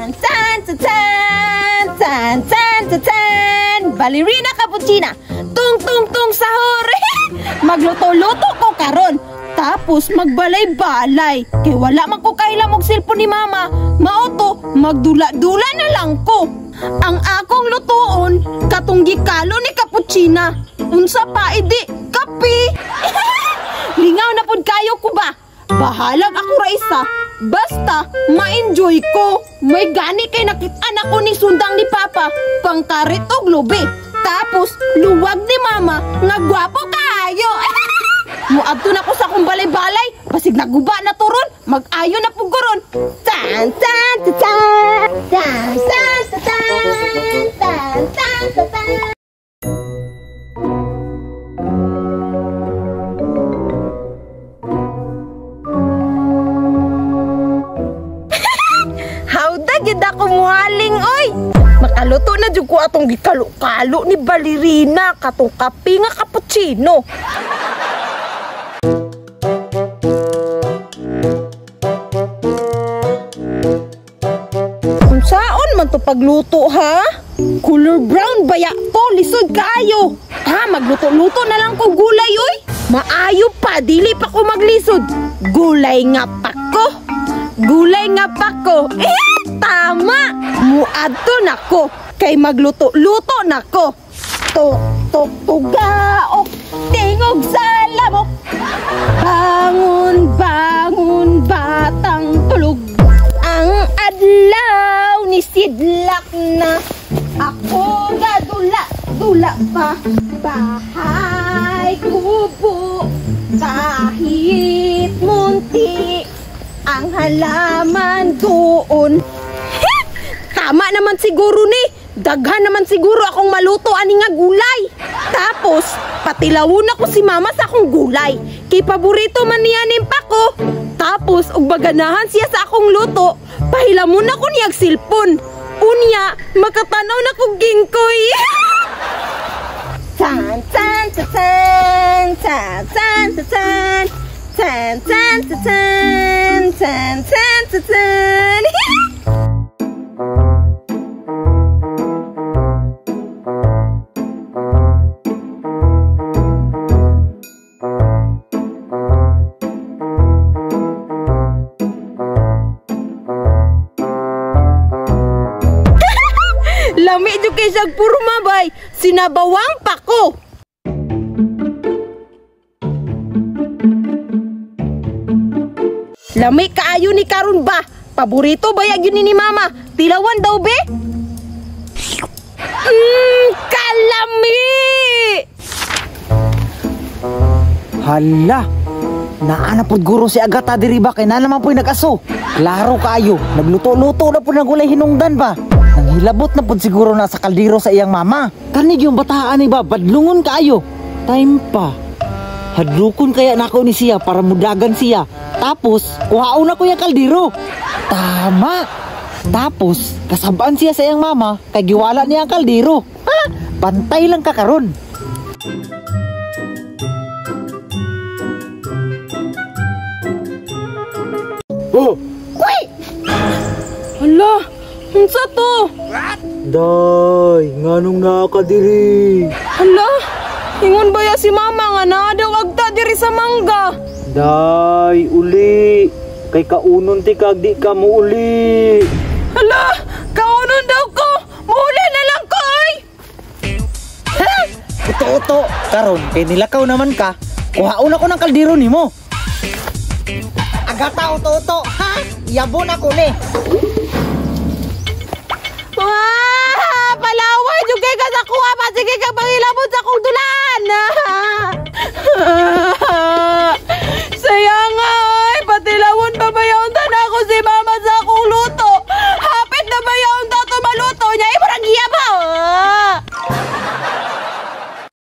Tan tan tan tan tan tan tan tan. Ballerina cappuccina. Tung tung tung sahur. Magluto-luto ko karon. Tapos magbalay-balay. Kay wala man ko kahilam og cellphone ni mama. Mao to, magdula-dula na lang ko. Ang akong lutuon, katong gikalo ni cappuccina. Unsa pa idi, kape. Lingaw na pud kayo ko ba? Bahalag ako ra isa. Basta ma-enjoy ko. May gani kay nakit-an ako ni sundang ni Papa, pangkarit og lubi. Tapos luwag ni Mama nga gwapo kaayo. Muadto na ko sa akong balay-balay, basig naguba na turon, mag-ayo na pug karon. Tan tan tan tan tan tan tan tan tan tan tan. Hawda gyud ako muhaling oy. Makaluto na jud ko atong gikalo-kalo ni Ballerina katong kape nga cappuccino. Unsaon man to pagluto ha? Color brown baya to, lisod kaayo. Ha, magluto-luto na lang ko gulay oy. Maayo pa, dili pa ko maglisod. Gulay nga pa ko. Gulay nga pa ko. Eh, tama. Muadto nako kay magluto-luto nako. Tok tok tugaok tingog sa lamok. Bangon bangon batang tulog. Ang adlaw ni sidlak na. Ako ga dula dula pa. Bahay kubo kahit munti ang halaman doon. Tama naman siguro ni. Daghan naman siguro akong maluto ani nga gulay. Tapos patilawon ako si mama sa akong gulay. Kay paborito man niya ning pako. Tapos og baganahan siya sa akong luto, pahilamon ako niyag silpon. Unya, makatanaw na kog gingkoy. Tan tan tan tan tan tan tan tan tan tan tan tan tan. Lami jud kay siyag purma bay, sinabawang pa ko. Lami kaayo ni karon ba? Paborito ba yun ni mama? Tilawan daw be? Kalami! Hala! Naa na pud guro si Agata diri ba kay na naman po'y nag-aso. Klaro kaayo, nagluto-luto na pud ng gulay hinungdan ba? Nanghilabot na pud siguro na sa kaldero sa iyang mama. Kanig yung bataan ni ba, badlungon kaayo. Time pa. Hadlukon kaya nako ni siya para mudagan siya. Tapos, kuhaon na ko yung kaldero. Tama! Tapos, kasabaan siya sa iyang mama kay giwala niya ang kaldero. Ha? Pantay lang ka karon. Oh! Uy! Hala! Unsa to? Day, nganong nakadiri? Hala! Ingon ba ya si mama nga naa daw agta diri sa mangga? Day, uli. Kay kaunon ti kag di ka muuli. Hala! Kaunon daw ko! Muuli na lang ko oy! Ha? Uto-uto, karon kay nilakaw naman ka. Kuhaon ako ng kaldero nimo. Agata uto-uto, ha? Yabon ako ni. Wah!